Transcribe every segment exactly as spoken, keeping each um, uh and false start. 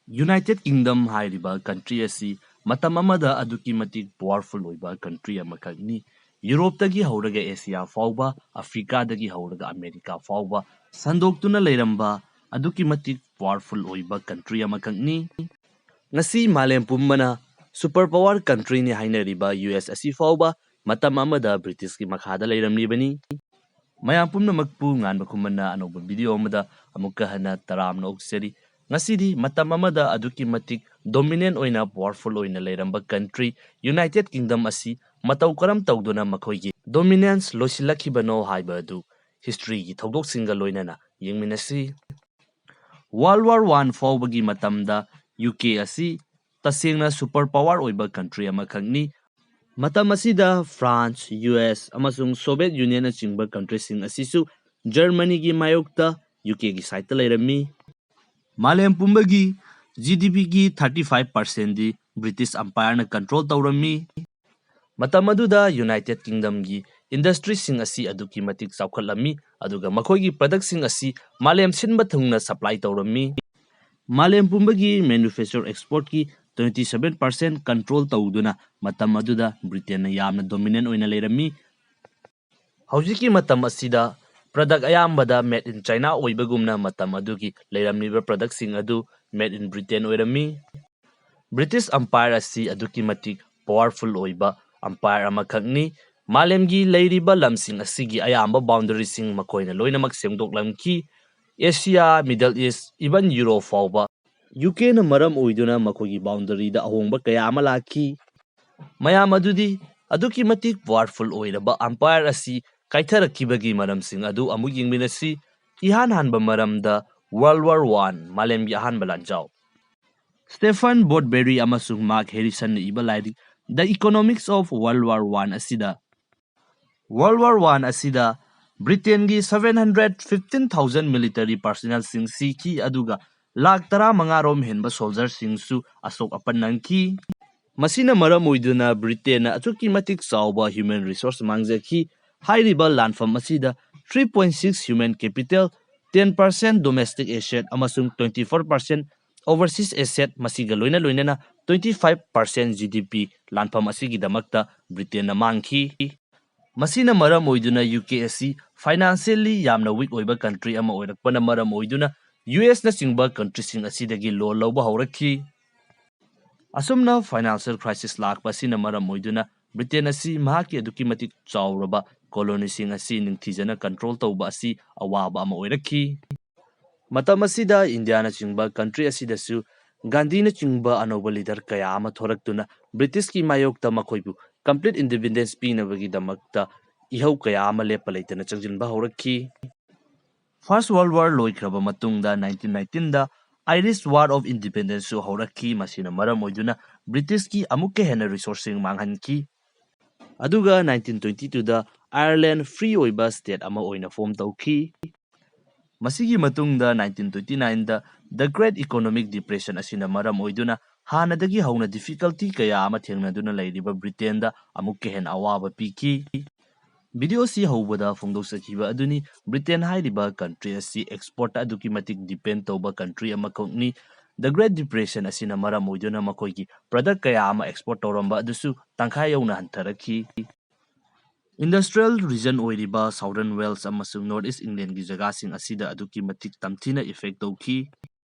United Kingdom ꯍꯥꯏꯔꯤꯕ country ꯑꯁꯤ ꯃꯇꯝ ꯑꯃꯗ ꯑꯗꯨꯛꯀꯤ ꯃꯇꯤꯛ powerful ꯑꯣꯏꯕ country ꯑꯃꯈꯛꯅꯤ꯫ ꯌꯨꯔꯣꯞꯇꯒꯤ ꯍꯧꯔꯒ ꯑꯦꯁꯤꯌꯥ ꯐꯥꯎꯕ, ꯑꯐ꯭ꯔꯤꯀꯥꯗꯒꯤ ꯍꯧꯔꯒ ꯑꯃꯦꯔꯤꯀꯥ ꯐꯥꯎꯕ ꯁꯟꯗꯣꯛꯇꯨꯅ ꯂꯩꯔꯝꯕ ꯑꯗꯨꯛꯀꯤ ꯃꯇꯤꯛ powerful ꯑꯣꯏꯕ country ꯑꯃꯈꯛꯅꯤ꯫ ꯉꯁꯤ ꯃꯥꯂꯦꯝ ꯄꯨꯝꯕꯅ super power countryꯅꯤ ꯍꯥꯏꯅꯔꯤꯕ ꯌꯨ ꯑꯦꯁ ꯑꯁꯤ ꯐꯥꯎꯕ ꯃꯇꯝ ꯑꯃꯗ ꯕ꯭ꯔꯤꯇꯤꯁꯀꯤ ꯃꯈꯥꯗ ꯂꯩꯔꯝꯂꯤꯕꯅꯤ꯫ ꯃꯌꯥꯝ ꯄꯨꯝꯅꯃꯛꯄꯨ ꯉꯥꯟꯕ ꯈꯨꯃꯟꯅ ꯑꯅꯧꯕ video ꯑꯃꯗ ꯑꯃꯨꯛꯀ ꯍꯟꯅ ꯇꯔꯥꯝꯅ ꯑꯣꯛꯆꯔꯤ꯫ ꯉꯁꯤꯗꯤ ꯃꯇꯝ ꯑꯃꯗ ꯑꯗꯨꯛꯀꯤ ꯃꯇꯤꯛ dominant ꯑꯣꯏꯅ powerful ꯑꯣꯏꯅ ꯂꯩꯔꯝꯕ country United Kingdom ꯑꯁꯤ ꯃꯇꯧ ꯀꯔꯝ ꯇꯧꯗꯨꯅ ꯃꯈꯣꯏꯒꯤ dominance ꯂꯣꯏꯁꯤꯜꯂꯛꯈꯤꯕꯅꯣ ꯍꯥꯏꯕ ꯑꯗꯨ historyꯒꯤ ꯊꯧꯗꯣꯛꯁꯤꯡꯒ ꯂꯣꯏꯅꯅ ꯌꯦꯡꯃꯤꯟꯅꯁꯤ꯫ World War One ꯐꯥꯎꯕꯒꯤ ꯃꯇꯝꯗ ꯌꯨ ꯀꯦ ꯑꯁꯤ ꯇꯁꯦꯡꯅ super power ꯑꯣꯏꯕ country ꯑꯃꯈꯛꯅꯤ꯫ ꯃꯇꯝ ꯑꯁꯤꯗ ꯐ꯭ꯔꯥꯟꯁ, ꯌꯨ ꯑꯦꯁ ꯑꯃꯁꯨꯡ ꯁꯣꯚꯤꯌꯦꯠ ꯌꯨꯅꯤꯌꯟꯅꯆꯤꯡꯕ countryꯁꯤꯡ ꯑꯁꯤꯁꯨ ꯖꯔꯃꯅꯤꯒꯤ ꯃꯥꯌꯣꯛꯇ ꯌꯨ ꯀꯦꯒꯤ sideꯇ ꯂꯩꯔꯝꯃꯤ꯫ ꯃꯥꯂꯦꯝ ꯄꯨꯝꯕꯒꯤ ꯖꯤ ꯗꯤ ꯄꯤꯒꯤ thirty five percentꯗꯤ ꯕ꯭ꯔꯤꯇꯤꯁ ꯑꯝꯄꯥꯌꯔꯅ control ꯇꯧꯔꯝꯃꯤ꯫ ꯃꯇꯝ ꯑꯗꯨꯗ United Kingdomꯒꯤ industryꯁꯤꯡ ꯑꯁꯤ ꯑꯗꯨꯛꯀꯤ ꯃꯇꯤꯛ ꯆꯥꯎꯈꯠꯂꯝꯃꯤ, ꯑꯗꯨꯒ ꯃꯈꯣꯏꯒꯤ productꯁꯤꯡ ꯑꯁꯤ ꯃꯥꯂꯦꯝ ꯁꯤꯟꯕ ꯊꯨꯡꯅ supply ꯇꯧꯔꯝꯃꯤ꯫ ꯃꯥꯂꯦꯝ ꯄꯨꯝꯕꯒꯤ manufacture exportꯀꯤ twenty seven percent control ꯇꯧꯗꯨꯅ ꯃꯇꯝ ꯑꯗꯨꯗ ꯕ꯭ꯔꯤꯇꯦꯟꯅ ꯌꯥꯝꯅ dominant ꯑꯣꯏꯅ ꯂꯩꯔꯝꯃꯤ꯫ ꯍꯧꯖꯤꯛꯀꯤ ꯃꯇꯝ ꯑꯁꯤꯗ product ꯑꯌꯥꯝꯕꯗ made in China ꯑꯣꯏꯕꯒꯨꯝꯅ ꯃꯇꯝ ꯑꯗꯨꯒꯤ ꯂꯩꯔꯝꯂꯤꯕ productꯁꯤꯡ ꯑꯗꯨ made in Britain ꯑꯣꯏꯔꯝꯃꯤ꯫ ꯕ꯭ꯔꯤꯇꯤꯁ ꯑꯝꯄꯥꯌꯔ ꯑꯁꯤ ꯑꯗꯨꯛꯀꯤ ꯃꯇꯤꯛ powerful ꯑꯣꯏꯕ ꯑꯝꯄꯥꯌꯔ ꯑꯃꯈꯛꯅꯤ꯫ ꯃꯥꯂꯦꯝꯒꯤ ꯂꯩꯔꯤꯕ ꯂꯝꯁꯤꯡ ꯑꯁꯤꯒꯤ ꯑꯌꯥꯝꯕ boundaryꯁꯤꯡ ꯃꯈꯣꯏꯅ ꯂꯣꯏꯅꯃꯛ ꯁꯦꯝꯗꯣꯛꯂꯝꯈꯤ꯫ Asia, Middle East, even Europe ꯐꯥꯎꯕ ꯌꯨ ꯀꯦꯅ ꯃꯔꯝ ꯑꯣꯏꯗꯨꯅ ꯃꯈꯣꯏꯒꯤ boundaryꯗ ꯑꯍꯣꯡꯕ ꯀꯌꯥ ꯑꯃ ꯂꯥꯛꯈꯤ꯫ ꯃꯌꯥꯝ ꯑꯗꯨꯗꯤ ꯑꯗꯨꯛꯀꯤ ꯃꯇꯤꯛ powerful ꯑꯣꯏꯔꯕ ꯑꯝꯄꯥꯌꯔ ꯑꯁꯤ ꯀꯥꯏꯊꯔꯛꯈꯤꯕꯒꯤ ꯃꯔꯝꯁꯤꯡ ꯑꯗꯨ ꯑꯃꯨꯛ ꯌꯦꯡꯃꯤꯟꯅꯁꯤ꯫ ꯏꯍꯥꯟ ꯍꯥꯟꯕ ꯃꯔꯝꯗ World War One, ꯃꯥꯂꯦꯝꯒꯤ ꯑꯍꯥꯟꯕ ꯂꯥꯟꯖꯥꯎ꯫ Stephen Woodberry ꯑꯃꯁꯨꯡ Mark Harrisonꯅ ꯏꯕ ꯂꯥꯏꯔꯤꯛ The Economics of World War One ꯑꯁꯤꯗ, World War One ꯑꯁꯤꯗ ꯕ꯭ꯔꯤꯇꯦꯟꯒꯤ seven hundred fifteen thousand military personnelꯁꯤꯡ ꯁꯤꯈꯤ, ꯑꯗꯨꯒ ꯂꯥꯈ ꯇꯔꯥꯃꯉꯥ ꯔꯣꯝ ꯍꯦꯟꯕ soldierꯁꯤꯡꯁꯨ ꯑꯁꯣꯛ ꯑꯄꯟ ꯅꯪꯈꯤ꯫ ꯃꯁꯤꯅ ꯃꯔꯝ ꯑꯣꯏꯗꯨꯅ ꯕ꯭ꯔꯤꯇꯦꯟꯅ ꯑꯁꯨꯛꯀꯤ ꯃꯇꯤꯛ ꯆꯥꯎꯕ human resource ꯃꯥꯡꯖꯈꯤ꯫ ꯍꯥꯏꯔꯤꯕ ꯂꯥꯟꯐꯝ ꯑꯁꯤꯗ three point six human capital, ten percent domestic asset ꯑꯃꯁꯨꯡ twenty four percent overseas asset ꯃꯁꯤꯒ ꯂꯣꯏꯅ ꯂꯣꯏꯅꯅ twenty five percent G D P ꯂꯥꯟꯐꯝ ꯑꯁꯤꯒꯤꯗꯃꯛꯇ ꯕ꯭ꯔꯤꯇꯦꯟꯅ ꯃꯥꯡꯈꯤ꯫ ꯃꯁꯤꯅ ꯃꯔꯝ ꯑꯣꯏꯗꯨꯅ U K ꯑꯁꯤ financially ꯌꯥꯝꯅ weak ꯑꯣꯏꯕ country ꯑꯃ ꯑꯣꯏꯔꯛꯄꯅ ꯃꯔꯝ ꯑꯣꯏꯗꯨꯅ U S ꯅꯆꯤꯡꯕ countryꯁꯤꯡ ꯑꯁꯤꯗꯒꯤ loan ꯂꯧꯕ ꯍꯧꯔꯛꯈꯤ꯫ ꯑꯁꯨꯝꯅ financial crisis ꯂꯥꯛꯄ ꯑꯁꯤꯅ ꯃꯔꯝ ꯑꯣꯏꯗꯨꯅ ꯕ꯭ꯔꯤꯇꯦꯟ ꯑꯁꯤ ꯃꯍꯥꯛꯀꯤ ꯑꯗꯨꯛꯀꯤ ꯃꯇꯤꯛ ꯆꯥꯎꯔꯕ colonyꯁꯤꯡ ꯑꯁꯤ ꯅꯤꯡꯊꯤꯖꯅ control ꯇꯧꯕ ꯑꯁꯤ ꯑꯋꯥꯕ ꯑꯃ ꯑꯣꯏꯔꯛꯈꯤ꯫ ꯃꯇꯝ ꯑꯁꯤꯗ ꯏꯟꯗꯤꯌꯥꯅꯆꯤꯡꯕ country ꯑꯁꯤꯗꯁꯨ ꯒꯥꯟꯙꯤꯅꯆꯤꯡꯕ ꯑꯅꯧꯕ leader ꯀꯌꯥ ꯑꯃ ꯊꯣꯔꯛꯇꯨꯅ ꯕ꯭ꯔꯤꯇꯤꯁꯀꯤ ꯃꯥꯌꯣꯛꯇ ꯃꯈꯣꯏꯕꯨ complete independence ꯄꯤꯅꯕꯒꯤꯗꯃꯛꯇ ꯏꯍꯧ ꯀꯌꯥ ꯑꯃ ꯂꯦꯞꯄ ꯂꯩꯇꯅ ꯆꯪꯁꯤꯟꯕ ꯍꯧꯔꯛꯈꯤ꯫ First World War ꯂꯣꯏꯈ꯭ꯔꯕ ꯃꯇꯨꯡꯗ nineteen nineteenꯗ Irish War of Independenceꯁꯨ ꯍꯧꯔꯛꯈꯤ꯫ ꯃꯁꯤꯅ ꯃꯔꯝ ꯑꯣꯏꯗꯨꯅ ꯕ꯭ꯔꯤꯇꯤꯁꯀꯤ ꯑꯃꯨꯛꯀ ꯍꯦꯟꯅ resourceꯁꯤꯡ ꯃꯥꯡꯍꯟꯈꯤ꯫ ꯑꯗꯨꯒ nineteen twenty twoꯗ Ireland free ꯑꯣꯏꯕ state ꯑꯃ ꯑꯣꯏꯅ form ꯇꯧꯈꯤ꯫ ꯃꯁꯤꯒꯤ ꯃꯇꯨꯡꯗ nineteen twenty nineꯗ The Great Economic Depression ꯑꯁꯤꯅ ꯃꯔꯝ ꯑꯣꯏꯗꯨꯅ ꯍꯥꯟꯅꯗꯒꯤ ꯍꯧꯅ difficulty ꯀꯌꯥ ꯑꯃ ꯊꯦꯡꯅꯗꯨꯅ ꯂꯩꯔꯤꯕ ꯕ꯭ꯔꯤꯇꯦꯟꯗ ꯑꯃꯨꯛꯀ ꯍꯦꯟꯅ ꯑꯋꯥꯕ ꯄꯤꯈꯤ꯫ Video ꯑꯁꯤ ꯍꯧꯕꯗ ꯐꯣꯡꯗꯣꯛꯆꯈꯤꯕ ꯑꯗꯨꯅꯤ, ꯕ꯭ꯔꯤꯇꯦꯟ ꯍꯥꯏꯔꯤꯕ country ꯑꯁꯤ export ꯑꯗꯨꯛꯀꯤ ꯃꯇꯤꯛ depend ꯇꯧꯕ country ꯑꯃꯈꯛꯅꯤ꯫ The Great Depression ꯑꯁꯤꯅ ꯃꯔꯝ ꯑꯣꯏꯗꯨꯅ ꯃꯈꯣꯏꯒꯤ product ꯀꯌꯥ ꯑꯃ export ꯇꯧꯔꯝꯕ ꯑꯗꯨꯁꯨ ꯇꯪꯈꯥꯏ ꯌꯧꯅ ꯍꯟꯊꯔꯛꯈꯤ꯫ Industrial region ꯑꯣꯏꯔꯤꯕ Southern Wales ꯑꯃꯁꯨꯡ North East Englandꯒꯤ ꯖꯒꯥꯁꯤꯡ ꯑꯁꯤꯗ ꯑꯗꯨꯛꯀꯤ ꯃꯇꯤꯛ ꯇꯝꯊꯤꯅ effect ꯇꯧꯈꯤ꯫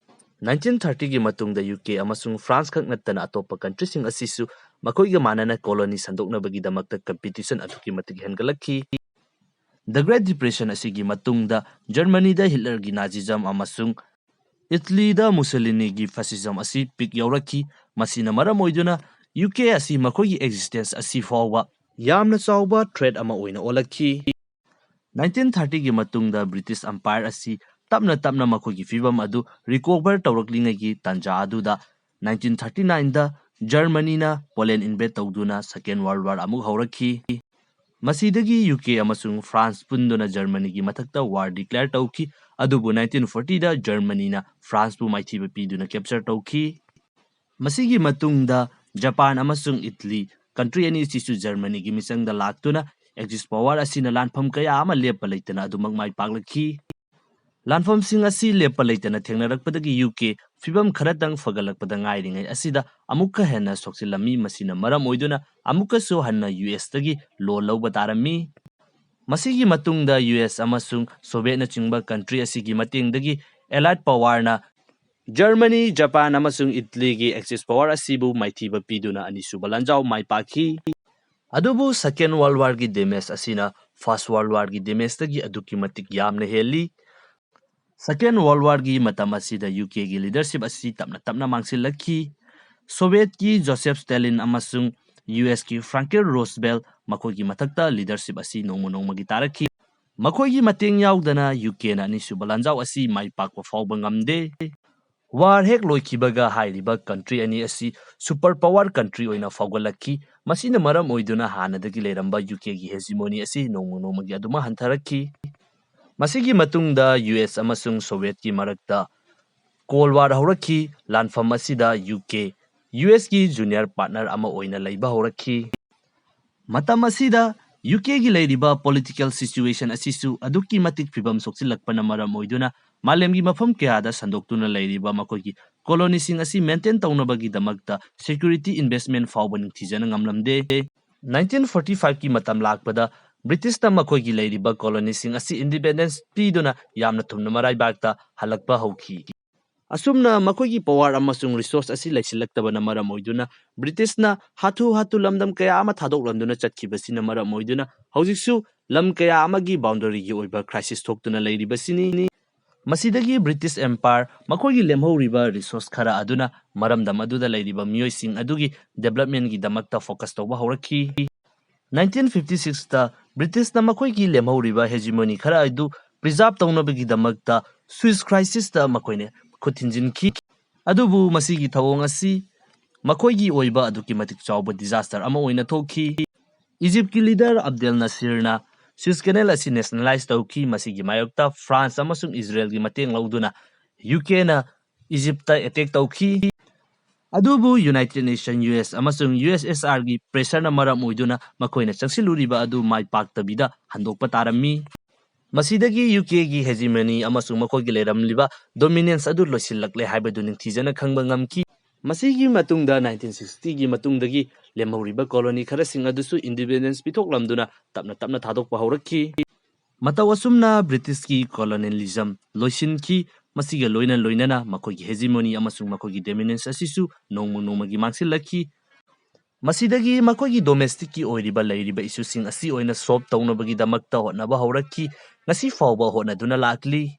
Nineteen thirtyꯒꯤ ꯃꯇꯨꯡꯗ U K ꯑꯃꯁꯨꯡ France ꯈꯛ ꯅꯠꯇꯅ ꯑꯇꯣꯞꯄ countryꯁꯤꯡ ꯑꯁꯤꯁꯨ ꯃꯈꯣꯏꯒ ꯃꯥꯟꯅꯅ colony ꯁꯟꯗꯣꯛꯅꯕꯒꯤꯗꯃꯛꯇ competition ꯑꯗꯨꯛꯀꯤ ꯃꯇꯤꯛ ꯍꯦꯟꯒꯠꯂꯛꯈꯤ꯫ The Great Depression ꯑꯁꯤꯒꯤ ꯃꯇꯨꯡꯗ Germanyꯗ Hitlerꯒꯤ Nazism ꯑꯃꯁꯨꯡ Italyꯗ Mussoliniꯒꯤ fascism ꯑꯁꯤ peak ꯌꯧꯔꯛꯈꯤ꯫ ꯃꯁꯤꯅ ꯃꯔꯝ ꯑꯣꯏꯗꯨꯅ U K ꯑꯁꯤ ꯃꯈꯣꯏꯒꯤ existence ꯑꯁꯤ ꯐꯥꯎꯕ ꯌꯥꯝꯅ ꯆꯥꯎꯕ threat ꯑꯃ ꯑꯣꯏꯅ ꯑꯣꯜꯂꯛꯈꯤ꯫ Nineteen thirtyꯒꯤ ꯃꯇꯨꯡꯗ British Empire ꯑꯁꯤ ꯇꯞꯅ ꯇꯞꯅ ꯃꯈꯣꯏꯒꯤ ꯐꯤꯕꯝ ꯑꯗꯨ recover ꯇꯧꯔꯛꯂꯤꯉꯩꯒꯤ ꯇꯥꯟꯖꯥ ꯑꯗꯨꯗ nineteen thirty nineꯗ Germanyꯅ Poland invade ꯇꯧꯗꯨꯅ Second World War ꯑꯃꯨꯛ ꯍꯧꯔꯛꯈꯤ꯫ ꯃꯁꯤꯗꯒꯤ U K ꯑꯃꯁꯨꯡ France ꯄꯨꯟꯗꯨꯅ Germanyꯒꯤ ꯃꯊꯛꯇ war declare ꯇꯧꯈꯤ, ꯑꯗꯨꯕꯨ nineteen fortyꯗ Germanyꯅ Franceꯄꯨ ꯃꯥꯏꯊꯤꯕ ꯄꯤꯗꯨꯅ capture ꯇꯧꯈꯤ꯫ ꯃꯁꯤꯒꯤ ꯃꯇꯨꯡꯗ Japan ꯑꯃꯁꯨꯡ Italy country ꯑꯅꯤ ꯑꯁꯤꯁꯨ Germanyꯒꯤ ꯃꯤꯆꯪꯗ ꯂꯥꯛꯇꯨꯅ Axis power ꯑꯁꯤꯅ ꯂꯥꯟꯐꯝ ꯀꯌꯥ ꯑꯃ ꯂꯦꯞꯄ ꯂꯩꯇꯅ ꯑꯗꯨꯃꯛ ꯃꯥꯏ ꯄꯥꯛꯂꯛꯈꯤ꯫ ꯂꯥꯟꯐꯝꯁꯤꯡ ꯑꯁꯤ ꯂꯦꯞꯄ ꯂꯩꯇꯅ ꯊꯦꯡꯅꯔꯛꯄꯗꯒꯤ U K ꯐꯤꯕꯝ ꯈꯔꯇꯪ ꯐꯒꯠꯂꯛꯄꯗ ꯉꯥꯏꯔꯤꯉꯩ ꯑꯁꯤꯗ ꯑꯃꯨꯛꯀ ꯍꯦꯟꯅ ꯁꯣꯛꯆꯤꯜꯂꯝꯃꯤ꯫ ꯃꯁꯤꯅ ꯃꯔꯝ ꯑꯣꯏꯗꯨꯅ ꯑꯃꯨꯛꯀꯁꯨ ꯍꯟꯅ ꯌꯨ ꯑꯦꯁꯇꯒꯤ ꯂꯣꯟ ꯂꯧꯕ ꯇꯥꯔꯝꯃꯤ꯫ ꯃꯁꯤꯒꯤ ꯃꯇꯨꯡꯗ ꯌꯨ ꯑꯦꯁ ꯑꯃꯁꯨꯡ ꯁꯣꯚꯤꯌꯦꯠꯅꯆꯤꯡꯕ ꯀꯟꯇ꯭ꯔꯤ ꯑꯁꯤꯒꯤ ꯃꯇꯦꯡꯗꯒꯤ ꯑꯦꯂꯥꯏꯠ ꯄꯋꯥꯔꯅ ꯖꯔꯃꯅꯤ, ꯖꯄꯥꯟ ꯑꯃꯁꯨꯡ ꯏꯇꯂꯤꯒꯤ ꯑꯦꯛꯁꯤꯁ ꯄꯋꯥꯔ ꯑꯁꯤꯕꯨ ꯃꯥꯏꯊꯤꯕ ꯄꯤꯗꯨꯅ ꯑꯅꯤꯁꯨꯕ ꯂꯥꯟꯖꯥꯎ ꯃꯥꯏ ꯄꯥꯛꯈꯤ꯫ ꯑꯗꯨꯕꯨ Second World Warꯒꯤ ꯗꯦꯃꯦꯖ ꯑꯁꯤꯅ First World Warꯒꯤ ꯗꯦꯃꯦꯖꯇꯒꯤ ꯑꯗꯨꯛꯀꯤ ꯃꯇꯤꯛ ꯌꯥꯝꯅ ꯍꯦꯜꯂꯤ꯫ Second World Warꯒꯤ ꯃꯇꯝ ꯑꯁꯤꯗ ꯌꯨ ꯀꯦꯒꯤ ꯂꯤꯗꯔꯁꯤꯞ ꯑꯁꯤ ꯇꯞꯅ ꯇꯞꯅ ꯃꯥꯡꯁꯤꯜꯂꯛꯈꯤ꯫ ꯁꯣꯚꯤꯌꯦꯠꯀꯤ ꯖꯣꯁꯦꯐ ꯁ꯭ꯇꯦꯂꯤꯟ ꯑꯃꯁꯨꯡ ꯌꯨ ꯑꯦꯁꯀꯤ ꯐ꯭ꯔꯥꯡꯀꯤꯜ ꯔꯣꯁꯕꯦꯜ, ꯃꯈꯣꯏꯒꯤ ꯃꯊꯛꯇ ꯂꯤꯗꯔꯁꯤꯞ ꯑꯁꯤ ꯅꯣꯡꯃ ꯅꯣꯡꯃꯒꯤ ꯇꯥꯔꯛꯈꯤ꯫ ꯃꯈꯣꯏꯒꯤ ꯃꯇꯦꯡ ꯌꯥꯎꯗꯅ ꯌꯨ ꯀꯦꯅ ꯑꯅꯤꯁꯨꯕ ꯂꯥꯟꯖꯥꯎ ꯑꯁꯤ ꯃꯥꯏ ꯄꯥꯛꯄ ꯐꯥꯎꯕ ꯉꯝꯗꯦ꯫ ꯋꯥꯔ ꯍꯦꯛ ꯂꯣꯏꯈꯤꯕꯒ ꯍꯥꯏꯔꯤꯕ ꯀꯟꯇ꯭ꯔꯤ ꯑꯅꯤ ꯑꯁꯤ ꯁꯨꯄꯔ ꯄꯋꯥꯔ ꯀꯟꯇ꯭ꯔꯤ ꯑꯣꯏꯅ ꯐꯥꯎꯒꯠꯂꯛꯈꯤ꯫ ꯃꯁꯤꯅ ꯃꯔꯝ ꯑꯣꯏꯗꯨꯅ ꯍꯥꯟꯅꯗꯒꯤ ꯂꯩꯔꯝꯕ ꯌꯨ ꯀꯦꯒꯤ ꯍꯦꯖꯤꯃꯣꯅꯤ ꯑꯁꯤ ꯅꯣꯡꯃ ꯅꯣꯡꯃꯒꯤ ꯑꯗꯨꯃꯛ ꯍꯟꯊꯔꯛꯈꯤ꯫ ꯃꯁꯤꯒꯤ ꯃꯇꯨꯡꯗ ꯌꯨ ꯑꯦꯁ ꯑꯃꯁꯨꯡ ꯁꯣꯚꯤꯌꯦꯠꯀꯤ ꯃꯔꯛꯇ ꯀꯣꯜ ꯋꯥꯔ ꯍꯧꯔꯛꯈꯤ꯫ ꯂꯥꯟꯐꯝ ꯑꯁꯤꯗ ꯌꯨ ꯀꯦ ꯌꯨ ꯑꯦꯁꯀꯤ ꯖꯨꯅꯤꯌꯔ ꯄꯥꯔꯠꯅꯔ ꯑꯃ ꯑꯣꯏꯅ ꯂꯩꯕ ꯍꯧꯔꯛꯈꯤ꯫ ꯃꯇꯝ ꯑꯁꯤꯗ ꯌꯨ ꯀꯦꯒꯤ ꯂꯩꯔꯤꯕ ꯄꯣꯂꯤꯇꯤꯀꯦꯜ ꯁꯤꯆꯨꯋꯦꯁꯟ ꯑꯁꯤꯁꯨ ꯑꯗꯨꯛꯀꯤ ꯃꯇꯤꯛ ꯐꯤꯕꯝ ꯁꯣꯛꯆꯤꯜꯂꯛꯄꯅ ꯃꯔꯝ ꯑꯣꯏꯗꯨꯅ ꯃꯥꯂꯦꯝꯒꯤ ꯃꯐꯝ ꯀꯌꯥꯗ ꯁꯟꯗꯣꯛꯇꯨꯅ ꯂꯩꯔꯤꯕ ꯃꯈꯣꯏꯒꯤ ꯀꯣꯂꯣꯅꯤꯁꯤꯡ ꯑꯁꯤ ꯃꯦꯟꯇꯦꯟ ꯇꯧꯅꯕꯒꯤꯗꯃꯛꯇ ꯁꯦꯀ꯭ꯌꯨꯔꯤꯇꯤ ꯏꯟꯚꯦꯁ꯭ꯠꯃꯦꯟꯠ ꯐꯥꯎꯕ ꯅꯤꯡꯊꯤꯖꯅ ꯉꯝꯂꯝꯗꯦ꯫ ꯅꯥꯏꯟꯇꯤꯟ ꯐꯣꯔꯇꯤ ꯐꯥꯏꯚꯀꯤ ꯃꯇꯝ ꯂꯥꯛꯄꯗ ꯕ꯭ꯔꯤꯇꯤꯁꯅ ꯃꯈꯣꯏꯒꯤ ꯂꯩꯔꯤꯕ ꯀꯣꯂꯣꯅꯤꯁꯤꯡ ꯑꯁꯤ ꯏꯟꯗꯤꯄꯦꯟꯗꯦꯟꯁ ꯄꯤꯗꯨꯅ ꯌꯥꯝꯅ ꯊꯨꯅ ꯃꯔꯥꯏꯕꯥꯛꯇ ꯍꯜꯂꯛꯄ ꯍꯧꯈꯤ꯫ ꯑꯁꯨꯝꯅ ꯃꯈꯣꯏꯒꯤ ꯄꯋꯥꯔ ꯑꯃꯁꯨꯡ ꯔꯤꯁꯣꯔꯁ ꯑꯁꯤ ꯂꯩꯁꯤꯜꯂꯛꯇꯕꯅ ꯃꯔꯝ ꯑꯣꯏꯗꯨꯅ ꯕ꯭ꯔꯤꯇꯤꯁꯅ ꯍꯥꯊꯨ ꯍꯥꯊꯨ ꯂꯝꯗꯝ ꯀꯌꯥ ꯑꯃ ꯊꯥꯗꯣꯛꯂꯝꯗꯨꯅ ꯆꯠꯈꯤꯕꯁꯤꯅ ꯃꯔꯝ ꯑꯣꯏꯗꯨꯅ ꯍꯧꯖꯤꯛꯁꯨ ꯂꯝ ꯀꯌꯥ ꯑꯃꯒꯤ ꯕꯥꯎꯟꯗꯔꯤꯒꯤ ꯑꯣꯏꯕ ꯀ꯭ꯔꯥꯏꯁꯤꯁ ꯊꯣꯛꯇꯨꯅ ꯂꯩꯔꯤꯕꯁꯤꯅꯤ꯫ ꯃꯁꯤꯗꯒꯤ ꯕ꯭ꯔꯤꯇꯤꯁ ꯑꯦꯝꯄꯥꯌꯔ ꯃꯈꯣꯏꯒꯤ ꯂꯦꯝꯍꯧꯔꯤꯕ ꯔꯤꯁꯣꯔꯁ ꯈꯔ ꯑꯗꯨꯅ ꯃꯔꯝꯗꯝ ꯑꯗꯨꯗ ꯂꯩꯔꯤꯕ ꯃꯤꯑꯣꯏꯁꯤꯡ ꯑꯗꯨꯒꯤ ꯗꯦꯕꯂꯞꯃꯦꯟꯠꯀꯤꯗꯃꯛꯇ ꯐꯣꯀꯁ ꯇꯧꯕ ꯍꯧꯔꯛꯈꯤ꯫ ꯅꯥꯏꯟꯇꯤꯟ ꯐꯤꯐꯇꯤ ꯁꯤꯛꯁꯇ ꯕ꯭ꯔꯤꯇꯤꯁꯅ ꯃꯈꯣꯏꯒꯤ ꯂꯦꯝꯍꯧꯔꯤꯕ ꯍꯦꯖꯤꯃꯣꯅꯤ ꯈꯔ ꯑꯗꯨ ꯄ꯭ꯔꯤꯖꯥꯔꯚ ꯇꯧꯅꯕꯒꯤꯗꯃꯛꯇ ꯁ꯭ꯋꯤꯁ ꯀ꯭ꯔꯥꯏꯁꯤꯁꯇ ꯃꯈꯣꯏꯅ ꯈꯨꯠ ꯊꯤꯟꯖꯤꯟꯈꯤ꯫ ꯑꯗꯨꯕꯨ ꯃꯁꯤꯒꯤ ꯊꯧꯑꯣꯡ ꯑꯁꯤ ꯃꯈꯣꯏꯒꯤ ꯑꯣꯏꯕ ꯑꯗꯨꯛꯀꯤ ꯃꯇꯤꯛ ꯆꯥꯎꯕ ꯗꯤꯖꯥꯁꯇꯔ ꯑꯃ ꯑꯣꯏꯅ ꯊꯣꯛꯈꯤ꯫ ꯏꯖꯤꯞꯀꯤ ꯂꯤꯗꯔ ꯑꯕꯗꯦꯜ ꯅꯁꯤꯔꯅ ꯁ꯭ꯋꯤꯁ ꯀꯦꯅꯦꯜ ꯑꯁꯤ ꯅꯦꯁꯅꯦꯂꯥꯏꯖ ꯇꯧꯈꯤ꯫ ꯃꯁꯤꯒꯤ ꯃꯥꯌꯣꯛꯇ ꯐ꯭ꯔꯥꯟꯁ ꯑꯃꯁꯨꯡ ꯏꯖꯔꯦꯜꯒꯤ ꯃꯇꯦꯡ ꯂꯧꯗꯨꯅ ꯌꯨ ꯀꯦꯅ ꯏꯖꯤꯞꯇ ꯑꯦꯇꯦꯛ ꯇꯧꯈꯤ꯫ ꯑꯗꯨꯕꯨ ꯌꯨꯅꯥꯏꯇꯦꯗ ꯅꯦꯁꯟ, ꯌꯨ ꯑꯦꯁ ꯑꯃꯁꯨꯡ ꯌꯨ ꯑꯦꯁ ꯑꯦꯁ ꯑꯥꯔꯒꯤ ꯄ꯭ꯔꯦꯁꯔꯅ ꯃꯔꯝ ꯑꯣꯏꯗꯨꯅ ꯃꯈꯣꯏꯅ ꯆꯪꯁꯤꯜꯂꯨꯔꯤꯕ ꯑꯗꯨ ꯃꯥꯏ ꯄꯥꯛꯇꯕꯤꯗ ꯍꯟꯗꯣꯛꯄ ꯇꯥꯔꯝꯃꯤ꯫ ꯃꯁꯤꯗꯒꯤ ꯌꯨ ꯀꯦꯒꯤ hegemony ꯑꯃꯁꯨꯡ ꯃꯈꯣꯏꯒꯤ ꯂꯩꯔꯝꯂꯤꯕ dominance ꯑꯗꯨ ꯂꯣꯏꯁꯤꯜꯂꯛꯂꯦ ꯍꯥꯏꯕꯗꯨ ꯅꯤꯡꯊꯤꯖꯅ ꯈꯪꯕ ꯉꯝꯈꯤ꯫ ꯃꯁꯤꯒꯤ ꯃꯇꯨꯡꯗ nineteen sixtyꯒꯤ ꯃꯇꯨꯡꯗꯒꯤ ꯂꯦꯝꯍꯧꯔꯤꯕ colony ꯈꯔꯁꯤꯡ ꯑꯗꯨꯁꯨ independence ꯄꯤꯊꯣꯛꯂꯝꯗꯨꯅ ꯇꯞꯅ ꯇꯞꯅ ꯊꯥꯗꯣꯛꯄ ꯍꯧꯔꯛꯈꯤ꯫ ꯃꯇꯧ ꯑꯁꯨꯝꯅ Britishꯀꯤ colonialism ꯂꯣꯏꯁꯤꯟꯈꯤ꯫ ꯃꯁꯤꯒ ꯂꯣꯏꯅ ꯂꯣꯏꯅꯅ ꯃꯈꯣꯏꯒꯤ hegemony ꯑꯃꯁꯨꯡ ꯃꯈꯣꯏꯒꯤ dominance ꯑꯁꯤꯁꯨ ꯅꯣꯡꯃ ꯅꯣꯡꯃꯒꯤ ꯃꯥꯡꯁꯤꯜꯂꯛꯈꯤ꯫ ꯃꯁꯤꯗꯒꯤ ꯃꯈꯣꯏꯒꯤ domesticꯀꯤ ꯑꯣꯏꯔꯤꯕ ꯂꯩꯔꯤꯕ issueꯁꯤꯡ ꯑꯁꯤ ꯑꯣꯏꯅ solve ꯇꯧꯅꯕꯒꯤꯗꯃꯛꯇ ꯍꯣꯠꯅꯕ ꯍꯧꯔꯛꯈꯤ꯫ ꯉꯁꯤ ꯐꯥꯎꯕ ꯍꯣꯠꯅꯗꯨꯅ ꯂꯥꯛꯂꯤ꯫